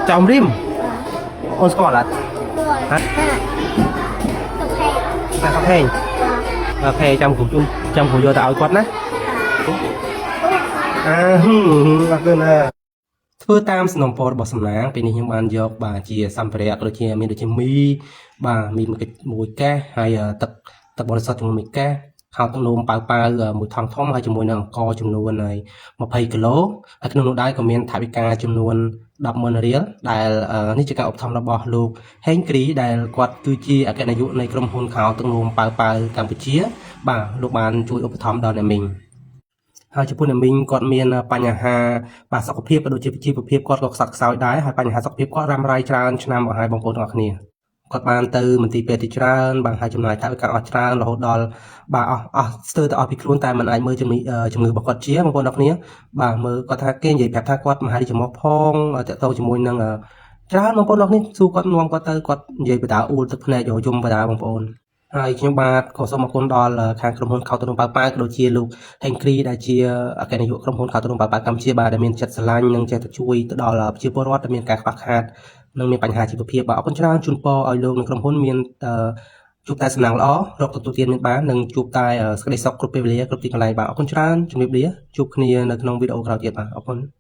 ចៅអមរីមអូនស្គាល់អត់ ហ៎សុខហេ ណាសុកហេង OK ចាំគ្រូជូនចាំគ្រូយកទៅឲ្យគាត់ណាអាហឹមអរគុណណាធ្វើតាមសំណូមពររបស់សំណាងពេលនេះខ្ញុំបានយកបាទជាសម្ភារៈក៏ដូចជាមានដូចជាមីបាទមីមួយកេះហើយទឹកទឹកបរិសុទ្ធចំនួនមួយកេះខោទឹកនោមប៉ៅប៉ៅមួយថង់ធំហើយជាមួយនឹងអង្ករចំនួនហើយ20គីឡូហើយក្នុងនោះដែរក៏មានថវិកាចំនួន100000រៀលដែលនេះជាការឧបត្ថម្ភរបស់លោកហេងគ្រីដែលគាត់គឺជាអគ្គនាយកនៃក្រុមហ៊ុនខោទឹកនោមប៉ៅប៉ៅកម្ពុជា បាទលោកបានជួយឧបត្ថម្ភដល់អ្នកមីងហើយចំពោះអ្នកមីងគាត់មានបញ្ហាបាទសុខភាពក៏ដូចជាជីវភាពគាត់ក៏ខ្សត់ខ្សោយដែរហើយបញ្ហាសុខភាពគាត់រ៉ាំរ៉ៃច្រើនឆ្នាំមកហើយបងប្អូនទាំងអស់គ្នាគាត់បានទៅមន្ទីរពេទ្យទីច្រើនបាទហើយចំណាយថវិកាអស់ច្រើនរហូតដល់បាទអស់អស់ស្ទើរតែអស់ពីខ្លួនតែមិនអាចមើលជំងឺជំងឺរបស់គាត់ជាបងប្អូនទាំងអស់គ្នាបាទមើលគាត់ថាគេនិយាយប្រាប់ថាគាត់មហារីកច្រមុះផងតាក់ទងជាមួយនឹងច្រើនបងប្អូនទាំងអស់គ្នាសួរគាត់នាំគាត់ទៅគាត់និយាយបដាអួលទឹកភ្នែកយំបដាបងប្អូនហើយខ្ញុំបាទក៏សូមអរគុណដល់ខាងក្រុមហ៊ុនខោតនំប៉ៅប៉ៅក៏ដូចជាលោកហេងគ្រីដែលជាអគ្គនាយកក្រុមហ៊ុនខោតនំប៉ៅប៉ៅកម្ពុជាបាទដែលមានចិត្តស្រឡាញ់និងចេះតែជួយទៅដល់ប្រជាពលរដ្ឋដែលមានការខ្វះខាតនិងមានបញ្ហាជីវភាពបាទអរគុណច្រើនជូនពរឲ្យលោកនិងក្រុមហ៊ុនមានជួបតែសំណាងល្អរកទទួលទានមានបាននិងជួបតែសេចក្តីសុខគ្រប់ពេលវេលាគ្រប់ទីកន្លែងបាទអរគុណច្រើនជំរាបលាជួបគ្នានៅក្នុងវីដេអូក្រោយទៀតបាទអរគុណ។